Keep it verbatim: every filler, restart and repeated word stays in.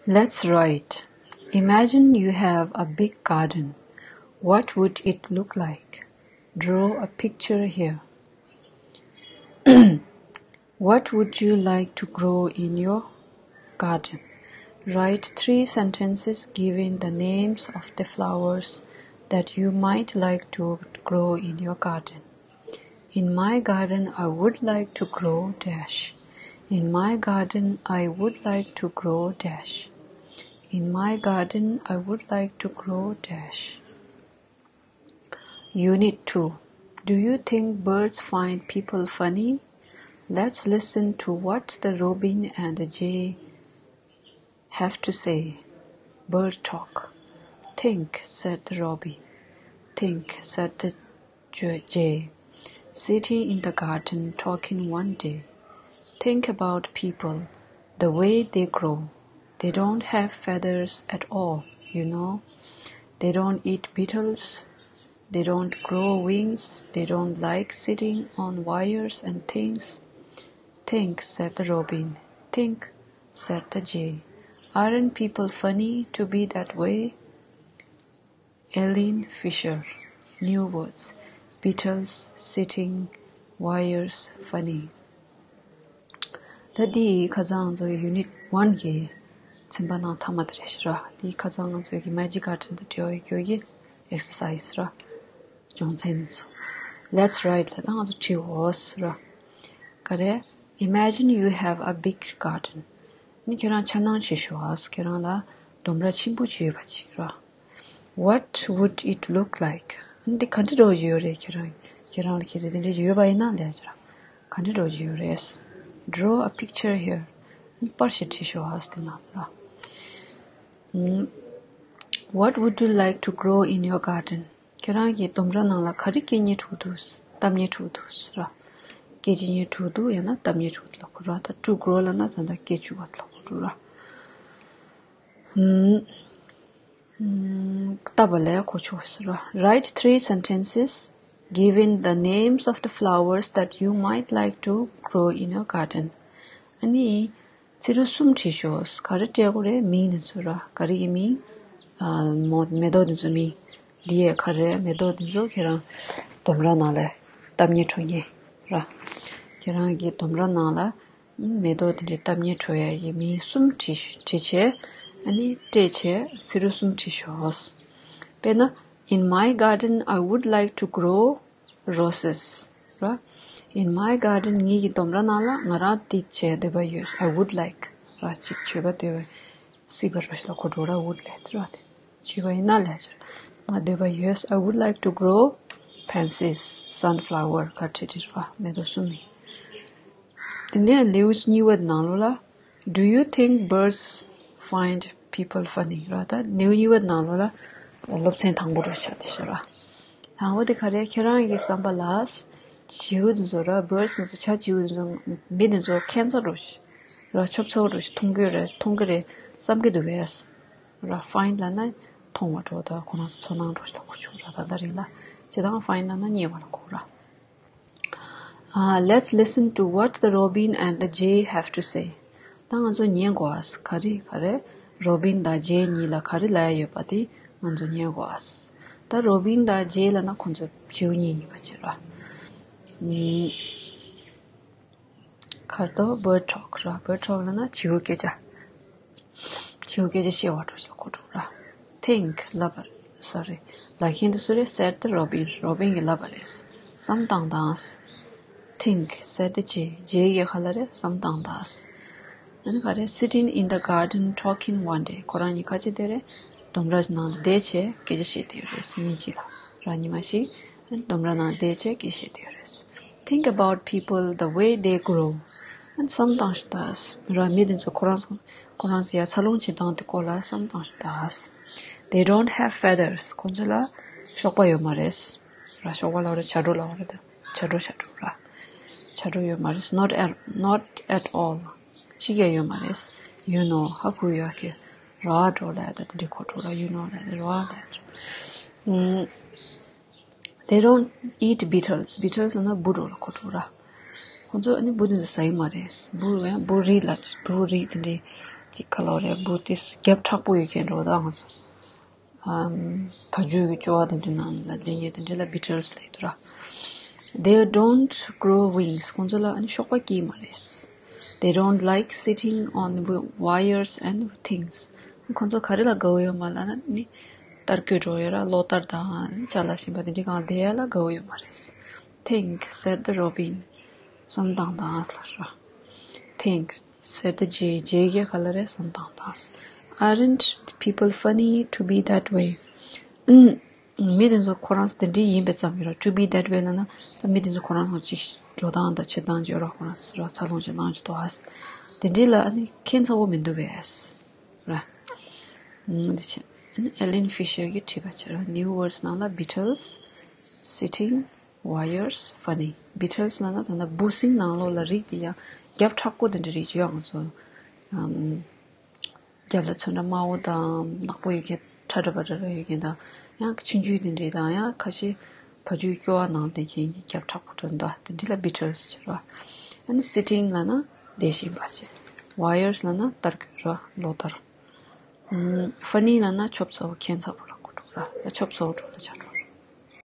Let's write. Imagine you have a big garden. What would it look like? Draw a picture here. What would you like to grow in your garden? Write three sentences giving the names of the flowers that you might like to grow in your garden. In my garden, I would like to grow dash. In my garden, I would like to grow dash. In my garden, I would like to grow dash. Unit two. Do you think birds find people funny? Let's listen to what the robin and the jay have to say. Bird talk. Think, said the robin. Think, said the jay. Sitting in the garden talking one day. Think about people, the way they grow. They don't have feathers at all, you know. They don't eat beetles. They don't grow wings. They don't like sitting on wires and things. Think, said the robin. Think, said the jay. Aren't people funny to be that way? Eileen Fisher. New words. Beetles, sitting, wires, funny. ད་འདི་ཁ་སང་ང་ཚོ་ཡུ་ནིཊ་ཝན་གྱི་ཚན་པ་ནང་མཐའ་མ་དེ་རེད་ཤག་ར། འདི་ཁ་སང་ང་ཚོའི་གི་མེ་ཇིག་གར་ཌེན་དང་འབྲེལ་བའི་ཁྱོད་ཀྱི་ཨེག་སར་སའི་ཛི་ར། སྦྱོང་ཚན་ཚོ། Let's write. ལ་ད་ང་ཚོ་བྲིས་འོ་ཟེར་ར། ག་རེ། Imagine you have a big garden. ནི་ཁྱེད་རང་འཆར་སྣང་བྱེད་ཤོག་ཨ། ཁྱེད་རང་ལ་ལྡུམ་ར་ཆེན་པོ་ཅིག་ཡོད་པ་ཅིག་ར། What would it look like? འདི་ག་འདྲ་འདྲ་བོ་ཅིག་ཡོད་རེད། ཁྱེད་རང་ཁྱེད་རང་ལ་ཁྱེད་ཚོ་དེ་འདྲ་ཅིག་ཡོད་པ་ཡིན་ན་ལས་ཀྱི་ར། ག་འདྲ་འདྲ་བོ་ཅིག་ཡོད་རེད། Draw a picture here. པར་ཞིག་བྲིས་ཤོག་ཨ། དེ་ནང་ལ་ར། ཨུམ། What would you like to grow in your garden? ཁྱེད་རང་གི་ལྡུམ་ར་ནང་ལ་ག་རེ་སྐྱེ་སྙིང་བྲོ་འདུག་བཏབ་སྙིང་བྲོ་འདུག་ར། སྐྱེ་སྙིང་བྲོ་འདུག་ཡང་ན་བཏབ་སྙིང་བྲོ་འདུག་ལབ་དགོས་ར། ད་to grow ལབ་ན་ད་ལྟ་སྐྱེ་བཅུག་པ་ལབ་དགོས་ར། ཨུམ། ཨུམ། བཏབ་པ་ལ་གོ་ཆོད་ཟེར་ར། Write three sentences giving the names of the flowers that you might like to grow in your garden. ཨ་ནི། ཚིག་འབྲུ་གསུམ་བྲིས་ཤོག་ག་རེ་སྤྲད་དགོས་རེད། མིང་དེ་ཚོ་ར། ག་རེ་གི་མིང་། ཨ། མོ་མེ་ཏོག་དེ་ཚོ་མིང་། འདི་ཡས་ག་རེ་མེ་ཏོག་དེ་ཚོ་ཁྱེད་རང་ལྡུམ་ར་ནང་ལ་བཏབ་སྙིང་བྲོ་མཁན་ར། ཁྱེད་རང་གི་ལྡུམ་ར་ནང་ལ་མེ་ཏོག་དེ་འདྲའི་བཏབ་སྙིང་བྲོ་ཡ་ཡི་མིང་གསུམ་བྲིས་བྲིས་བྱས། ཨ་ནི་སྤྲད་བྱས་ཚིག་འབྲུ་གསུམ་བྲིས་ཤོག་དཔེར་ན། In my garden, I would like to grow roses. ར། In my garden, ངའི་གི་ལྡུམ་ར་ནང་ལ་ང་རང་འདི་བྱེད་འདོད་པ་ཡོད། I would like. ར། ཅིག་བྱེད་པ་འདོད་པ། སྲིད་པ་རོ་ཞིག་ལ་གོ་འགྲོ་ར། would like. ར། དེ་བྱེད་པ་ཡིན་ན་ལས་ང་འདོད་པ་ཡོད། I would like to grow pansies, sunflower. ག་འདྲ་འདྲ་ར། མེ་ཏོག་གསུམ་ཡིན། དེ་ནས་ལེའུ་གཉིས་པ་ནང་ལོགས་ལ། Do you think birds find people funny? ར། ད་ལེའུ་གཉིས་པ་ནང་ལོགས་ལ་སློབ་ཚན་དང་པོ་ར་ཆགས་བསྡད་ཤག་ར། དང་པོ་དེ་ག་རེ། ཁྱེད་རང་གི་བསམ་པ་ལ། བྱིའུ་དེ་ཚོ་ར། བར་ཌི་སི་དེ་ཚོ། བྱ་བྱིའུ་དེ་ཚོ་མི་དེ་ཚོ་ཁྱད་མཚར་རོ་ཞིག་ར། ཆོབ་ཚ་བོ་རོ་ཞིག་མཐོང་གི་རེད། མཐོང་གི་རེད་བསམ་གི་འདུག་པས་ར། ཕའིན་ལབ་ན་མཐོང་བ་འདྲ་བོ་དང་ཁོ་རང་ཚོ་ཚོར་སྣང་འདྲ་བོ་ཞིག་ལ་གོ་ཆོག་ར། ད་ལྟ་རིང་ལ་བྱེད་སྟངས་ཕའིན་ལབ་ན་རྙེད་པ་ལ་གོ་ར། Uh, let's listen to what the robin and the jay have to say. ད་ང་ཚོ་ཉན་དགོས་ཨ། ག་རེ་ག་རེ། རོ་བིན་དང་ཇེ་གཉིས་ལ་ག་རེ་ལབ་ཡ་ཡོད་པ་དེ་ང་ཚོ་ཉན་དགོས་ཨ། ད་རོ་བིན་དང་ཇེ་ལབ་ན་ཁོ་ཚོ་བྱིའུ་གཉིས་ཡིན་པ་བྱེད་ར། ཨུམ། གར་དོ་བར་ཌི་ཊོག་ར། བར་ཌི་ཊོག་ལབ་ན་བྱིའུ་སྐད་ཆ། བྱིའུ་སྐད་ཆ་བཤད་པ་འདྲ་ཞིག་གོ་འགྲོ་ར། ཐིང་ལབ་པ། སོ་རི། ལབ་མཁན་དེ་སུ་རེད། སེད་ད་རོ་བིན། རོ་བིན་གྱིས་ལབ་པ་རེད། བསམ་བཏང་དང་། ཐིང་སེད་ད་ཇེ། ཇེ་གིས་ག་ལབ་རེད། བསམ་བཏང་དང་། ཨ་ནི་ག་རེ། Sitting in the garden talking one day. ཁོ་རང་གཉིས་ག་བྱེད་བསྡད་རེད། ལྡུམ་ར་ནང་ལ་བསྡད་བྱས་སྐད་ཆ་བཤད་བསྡད་ཡོད་རེད། སང་ཉིན་གཅིག་ལ་ར། ཉི་མ་ཞིག་ལྡུམ་ར་ནང་བསྡད་བྱས་སྐད་ཆ་བཤད་བསྡད་ཡོད་རེད། Think about people, the way they grow. ཨ་ནི་བསམ་བཏང་ཤོག་ད། ར། མི་དེ་ཚོ་ཁོ་རང་ཚོ་ཁོ་རང་ཚོ་ཡ་འཚར་ལོངས་བྱེད་སྟངས་དེ་སྐོར་ལ་བསམ་བཏང་ཤོག་ད། They don't have feathers. ཁོ་ཚོ་ལ་གཤོག་པ་ཡོད་མ་རེད། ར། གཤོག་པ་ལབ་ར། བྱ་སྒྲོ་ལབ་ར། ད་བྱ་སྒྲོ། བྱ་སྒྲོ་ར། བྱ་སྒྲོ་ཡོད་མ་རེད། Not at, not at all. གཅིག་ཀྱང་ཡོད་མ་རེད། You know. ཧ་གོ་ཡོད་ཀྱི་ར། སྒྲོ་ལབ་ད་དེ་འདྲ་གོ་འགྲོ་ར། You know ལབ་ད་ར་ལབ་ད། ཨུམ། They don't eat beetles. Beetles ལབ་ན་འབུ་འདྲ་བོ་ལ་གོ་འགྲོ་ར། ཁོ་ཚོ་ཨ་ནི་འབུ་དེ་ཚོ་ཟ་ཡི་མ་རེད། འབུ་ཡང་འབུ་རིགས་ལ། འབུ་རིགས་དེ་འདྲའི་ ཅིག་ག་ལ་རེད། བུ་ཏིས་རྒྱབ་མཁྲེགས་པོ་ཡོད་མཁན་འདྲ་བོ་དང་། ཨམ། བ་ཕྱུགས་ཀྱི་ཅོ་བ་དེ་འདྲའི་ནང་ལ་ལེན་ཡས་དེ་འདྲ་ལ་beetles ལབ་ཀྱི་འདུག་ར། They don't grow wings. ཁོང་ཚོ་ལ་ཨ་ནི་གཤོག་པ་སྐྱེས་མ་རེད། They don't like sitting on wi- wires and things. ཁོང་ཚོ་ག་རེ་ལ་དགའ་བོ་ཡོད་མ་ལབ་ན་ནི། རྟ་རྒོད་འདྲ་བོ་ཡོད་ར། གློག་ལྟར་དང་ཅ་ལག་གཞན་པ་དེ་འདྲའི་སྒང་བསྡད་ཡ་ལ་དགའ་བོ་ཡོད་མ་རེད། Think, said the robin. བསམ་བཏང་དང་ལབ་ར། Think, said the jay. Jay གིས་ག་ལབ་རེད། བསམ་བཏང་དང་། Aren't people funny to be that way? ཨུམ། མི་དེ་ཚོ་ཁོ་རང་དེ་འདྲའི་ཡིན་པའི་ཙམ་གྱིས་ར། To be that way ལབ་ན་ད་མི་དེ་ཚོ་ཁོ་རང་ཚོ་ཅིག་འགྲོ་སྟངས་དང་བྱེད་སྟངས་ཀྱི་ར། ཁོ་རང་ཚོ་ར་འཚར་ལོངས་བྱེད་སྟངས་ཀྱི་ཐོག་ཨ། དེ་འདྲའི་ལ་ཨ་ནི་ཁྱད་མཚར་པོ་མི་འདུག་པས་ར། ཨུམ། འདི་བྱས། ཨ་ནི་Alan Fisher གིས་བྲིས་པ་བྱས་ར། New Words ནང་ལ་beetles, sitting, wires, funny. Beetles ལབ་ན་ད་ལྟ་འབུ་སྲིན་ནང་ལོགས་ལ་རིགས་དེ་ཡང་རྒྱབ་མཁྲེགས་པོ་དེ་འདྲ་རིགས་ཅིག་ཡོད། ང་ཚོ་ཨམ། རྒྱབ་ལ་ཚོན་ཁྲ་དམར་པོ་དང་ནག་པོ་ཡོད་མཁན། ཁྲ་ཁྲ་པ་ཁྲ་ཁྲ་ཡོད་མཁན་དང་། ཡང་ཆུང་ཆུང་དེ་འདྲའི་དང་། ཡང་ཁ་ཤས་བ་ཕྱུགས་ཀྱི་ཅོ་བ་ནང་བསྡད་མཁན་གྱི་རྒྱབ་མཁྲེགས་པོ་འདྲ་བོ་འདུག་དེ་འདྲ་ལ་beetles ཟེར་ར། ཨ་ནི་sitting ལབ་ན་བསྡད་བཞིན་པ་བྱས། Wires ལབ་ན་རྟ་རྒོད་ར། གློག་ལྟར། ཨུམ། Funny ལབ་ན་ཆོབ་ཚ་བོ་ཁྱད་མཚར་པོ་ལ་གོ་འགྲོ་ར། ད་ཆོབ་ཚ་བོ་འགྲོ་ད་ཆ་འགྲོ།